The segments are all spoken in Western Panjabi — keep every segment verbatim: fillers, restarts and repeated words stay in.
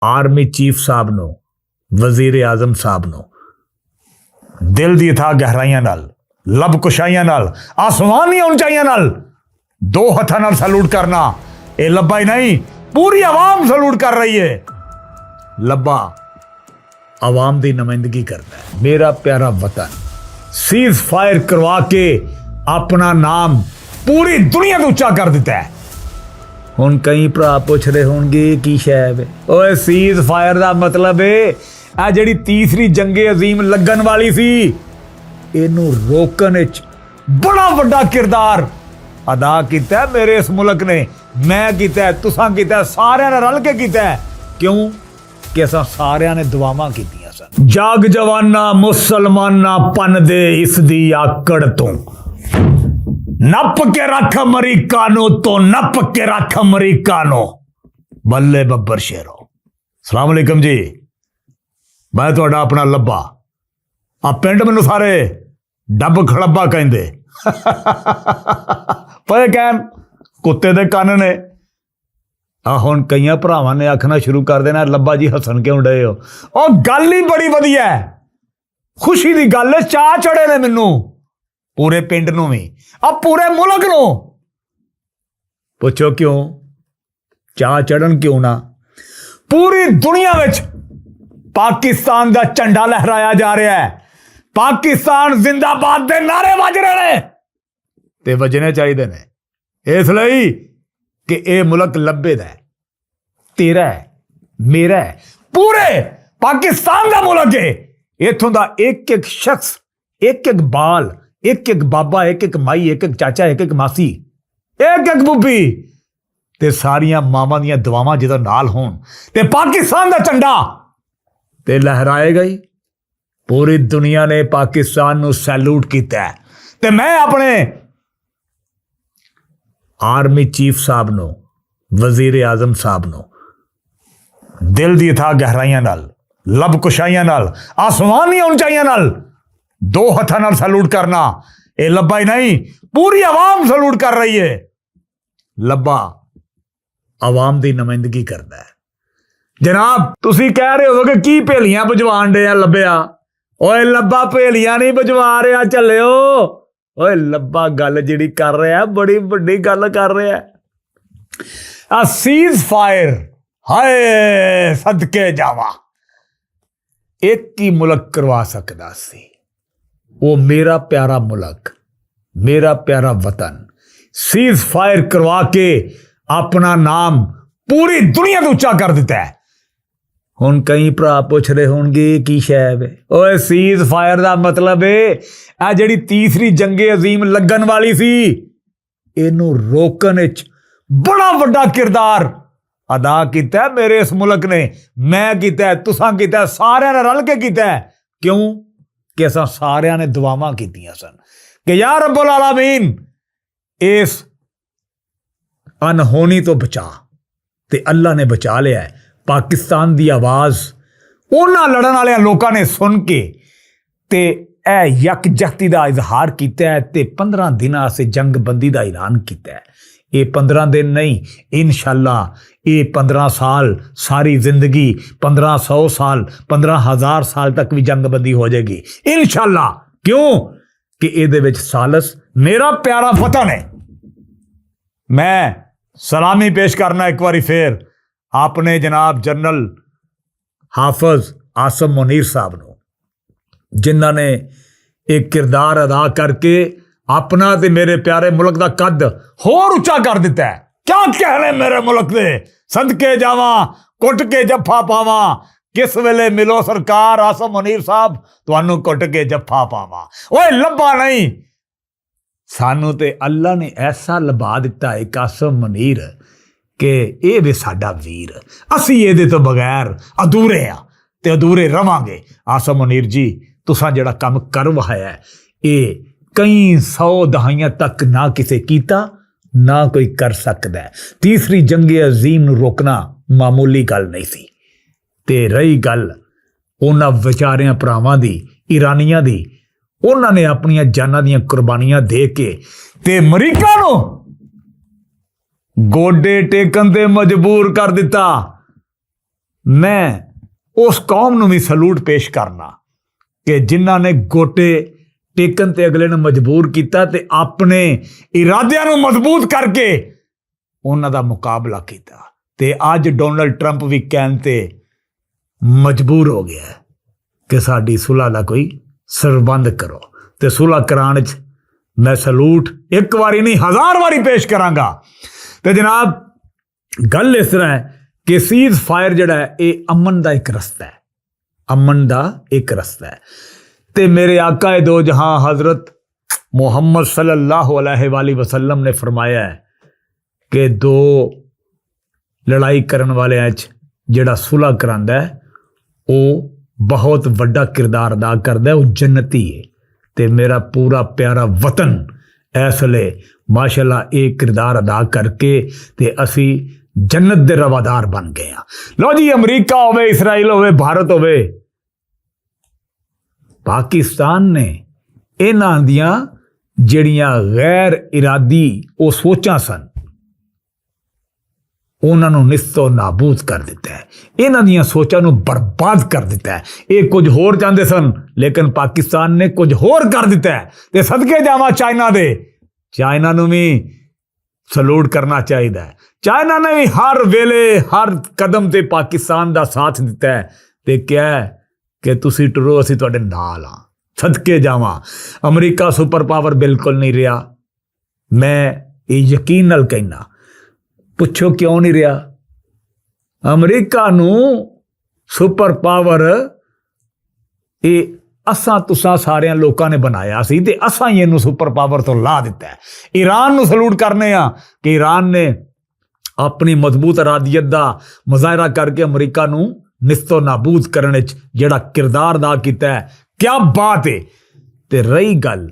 آرمی چیف صاحب نو، وزیر اعظم صاحب نو دل دی تھا گہرائیاں نال، لب کشائیاں نال، آسمان دیاں اونچائیاں نال دو ہتھاں نال سلوٹ کرنا، اے لبا ہی نہیں، پوری عوام سلوٹ کر رہی ہے۔ لبا عوام دی نمائندگی کرنا ہے۔ میرا پیارا وطن، سیز فائر کروا کے اپنا نام پوری دنیا تو اچا کر دیتا ہے۔ ہن کئی بھرا پوچھ رہے ہون گے، "یہ کی شے ہے وے؟" اوئے، سیز فائر دا مطلب ہے، آ جڑی تیسری جنگ عظیم لگن والی سی، اینو روکن وچ بڑا وڈا کردار ادا کیتا ہے میرے اس ملک نے۔ میں کیتا ہے، تساں کیتا ہے، سارے نے رل کے کیتا ہے۔ کیوں؟ کہ اساں سارے نے دعاواں کیتیاں سن۔ جاگ جوانا، مسلمانا، پن دے اس دی آکڑ تو، نپ کے رکھ امریکہ نو، تو نپ کے رکھ امریکہ نو۔ بلے ببر شیرو، السلام علیکم جی، میں تہاڈا اپنا لبا۔ آ پنڈ مینوں سارے ڈب کھڑبا کہندے۔ پے کہن، کتے دے کن نے۔ آ ہن کئیاں بھراواں نے آکھنا شروع کر دینا، "لبا جی ہسن کیوں ڈے ہو؟" او گل ہی بڑی ودھیا ہے، خوشی دی گل ہے، چا چڑھے نے مینوں، پورے پنڈ نوں وی، آ پورے ملک نوں۔ پوچھو کیوں؟ چا چڑھن کیوں نہ؟ پوری دنیا وچ پاکستان دا جھنڈا لہرایا جا رہا ہے، پاکستان زندہ باد دے نعرے وج رہے نے، تے وجنے چاہیے نے، اس لئی کہ اے ملک لبے دا ہے، تیرا ہے، میرا ہے، پورے پاکستان دا ملک ہے۔ اتھوں دا ایک ایک شخص، ایک ایک بال، ایک ایک بابا، ایک ایک مائی، ایک ایک چاچا، ایک ایک ماسی، ایک ایک بوبی، تے ساریاں ماواں دیاں دعاواں جدوں نال ہون، تے پاکستان دا جھنڈا تے لہرائے گئی۔ پوری دنیا نے پاکستان نو سیلوٹ کیتا ہے۔ تے میں اپنے آرمی چیف صاحب نو، وزیر اعظم صاحب نو دل دی تھا گہرائیاں نال، لب کشائیاں نال، آسمان دیاں اونچائیاں نال دو ہتھاں نال سلوٹ کرنا، اے لبا ہی نہیں، پوری عوام سلوٹ کر رہی ہے۔ لبا عوام دی نمائندگی کردا ہے۔ جناب، تسی کہہ رہے ہو کہ کی پہلیاں بجوان ڈے آ لبیا؟ اوئے لبا، پہلیاں نہیں بجوا رہا، چلیو۔ اوئے لبا، گل جڑی کر رہا ہے، بڑی وڈی گل کر رہا ہے۔ آ سیز فائر، ہائے صدقے جاواں، ایک ہی ملک کروا سکدا سی، وہ میرا پیارا ملک، میرا پیارا وطن۔ سیز فائر کروا کے اپنا نام پوری دنیا تو اچا کر دیتا ہے۔ ہن کئی بھرا پوچھ رہے ہون گے، "یہ کی شے ہے وے؟" اوئے، سیز فائر دا مطلب ہے، اے جڑی تیسری جنگ عظیم لگن والی سی، اینو روکن وچ بڑا وڈا کردار ادا کیتا ہے میرے اس ملک نے۔ میں کیتا ہے، تساں کیتا ہے، سارے نے رل کے کیتا ہے۔ کیوں؟ کہ اساں سارے نے دعاواں کیتیاں سن کہ یا رب العالمین، اس انہونی تو بچا۔ تے اللہ نے بچا لیا ہے۔ پاکستان دی آواز انہاں لڑن والے لوکاں نے سن کے تے اے یکجہتی دا اظہار کیتا ہے تے پندرہ دناں سے جنگ بندی دا اعلان کیتا ہے۔ اے پندرہ دن نہیں، انشاءاللہ اے پندرہ سال، ساری زندگی، پندرہ سو سال، پندرہ ہزار سال تک بھی جنگ بندی ہو جائے گی، انشاءاللہ۔ کیوں؟ کہ اے دے وچ سالس میرا پیارا وطن ہے۔ میں سلامی پیش کرنا ایک واری پھر اپنے جناب جنرل حافظ عاصم منیر صاحب نو، جنہاں نے ایک کردار ادا کر کے اپنا تے میرے پیارے ملک دا قد ہور اچا کر دیتا ہے۔ کیا کہنے میرے ملک دے، صدقے جاواں، کٹ کے جفا پاواں، کس ویلے ملو سرکار آصف منیر صاحب، تانوں کٹ کے جفا پاواں۔ اوئے لبا نہیں، سانوں تے اللہ نے ایسا لبا دتا ہے آصف منیر کہ اے وے ساڈا ویر، اسی اے دے تو بغیر ادھورے ہاں تے ادھورے رواں گے۔ آصف منیر جی، تساں جڑا کم کر وہایا ہے، اے کئی سو دہائیاں تک نہ کسے کیتا، نہ کوئی کر سکدا ہے۔ تیسری جنگ عظیم نو روکنا معمولی گل نہیں سی۔ تے رہی گل انہاں وچاریاں بھراواں دی، ایرانیاں دی، انہاں نے اپنیاں جاناں دیاں قربانیاں دے کے تے امریکہ نو گوڈے ٹیکن تے مجبور کر دتا۔ میں اس قوم نوں وی سلوٹ پیش کرنا کہ جنہاں نے گوٹے ٹیکن تے اگلے نوں مجبور کیتا تے اپنے ارادیاں نوں مضبوط کر کے انہاں دا مقابلہ کیتا۔ تے اج ڈونلڈ ٹرمپ وی کہن تے مجبور ہو گیا ہے کہ ساڈی صلح دا کوئی سربند کرو۔ تے صلح کران چ میں سلوٹ ایک واری نہیں، ہزار واری پیش کراں گا۔ تے جناب، گل اس طرح ہے کہ سیز فائر جڑا ہے، اے امن دا ایک رستہ ہے، امن دا ایک رستہ ہے۔ تے میرے آقا دو جہاں حضرت محمد صلی اللہ علیہ وآلہ وسلم نے فرمایا ہے کہ دو لڑائی کرن والے وچ جڑا صلح کراندا ہے، او بہت وڈا کردار ادا کردا ہے، او جنتی ہے۔ تے میرا پورا پیارا وطن ایس لے ماشاءاللہ اے کردار ادا کر کے تے اسی جنت دے روادار بن گئے ہاں۔ لو جی، امریکہ ہوئے، اسرائیل ہوئے، بھارت ہوئے، پاکستان نے انہاں دیاں جڑیاں غیر ارادی او سوچاں سن، انہاں نوں نست و نابود کر دتا ہے، انہاں دیاں سوچاں نوں برباد کر دتا ہے۔ یہ کچھ ہور چاہندے سن، لیکن پاکستان نے کچھ ہور کر دتا ہے۔ تے صدقے جاواں چائنا دے، چائنا نوں بھی سلوٹ کرنا چاہیدا ہے۔ چائنا نے بھی ہر ویلے، ہر قدم تے پاکستان دا ساتھ دتا ہے تے کہا ہے کہ تسی ٹرو، اسی تواڈے نال ہاں۔ صدقے جاواں، امریکہ سپر پاور بالکل نہیں رہیا۔ میں یہ یقین نال کہنا، پچھو کیوں نہیں رہیا؟ امریکہ نوں سپر پاور اے اساں تساں سارے لوکاں نے بنایا سی تے اساں ہی اینوں سپر پاور تو لا دتا ہے۔ ایران نوں سلوٹ کرنے ہاں کہ ایران نے اپنی مضبوط ارادیت دا مظاہرہ کر کے امریکہ نوں نست و نابود کرنے چ جڑا کردار ادا کیتا ہے، کیا بات ہے۔ تے رہی گل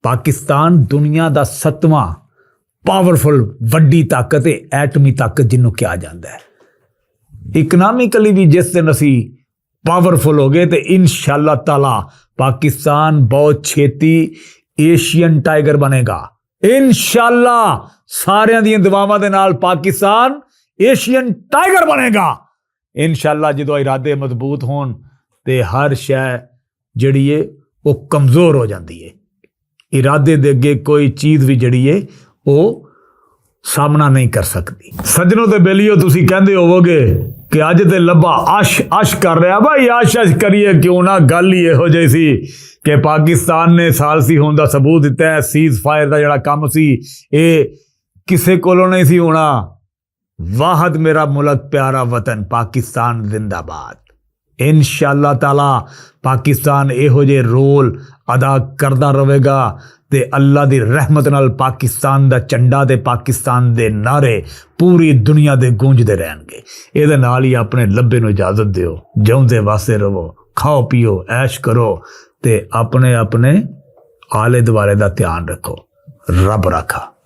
پاکستان، دنیا دا ستواں پاورفل وڈی طاقت ہے، ایٹمی طاقت جنوں کہا جاندا ہے۔ اکنامکلی بھی جس دن اسی پاورفل ہو گئے تے انشاءاللہ تعالی پاکستان بہت چھیتی ایشین ٹائیگر بنے گا۔ انشاءاللہ ساریاں دیاں دعاواں دے نال پاکستان ایشین ٹائیگر بنے گا۔ انشاءاللہ جدوں ارادے مضبوط ہون تے ہر شے جڑی ہے وہ کمزور ہو جاندی ہے۔ ارادے دے اگے کوئی چیز بھی جڑی ہے وہ سامنا نہیں کر سکتی۔ سجنوں تے بیلیو، تسی کہندے ہوو گے کہ اج تے لبا اش اش کر رہا بھائی، اش اش کریے کیوں نہ؟ گل ہی یہو جہی سی کہ پاکستان نے ثالثی ہون دا ثبوت دتا ہے۔ سیز فائر دا جڑا کم سی، اے کسے کولوں نہیں سی ہونا۔ واحد میرا ملک، پیارا وطن پاکستان زندہ باد۔ انشاءاللہ تعالی پاکستان ایہو جے رول ادا کردا رہے گا تے اللہ دی رحمت نال پاکستان دا چنڈا تے پاکستان دے نعرے پوری دنیا دے گونجدے رہن گے۔ اے دے نال ہی اپنے لبے نوں اجازت دیو، جیوندے واسے رہو، کھاؤ پیو، عیش کرو تے اپنے اپنے آلے دوالے دا دھیان رکھو۔ رب رکھا۔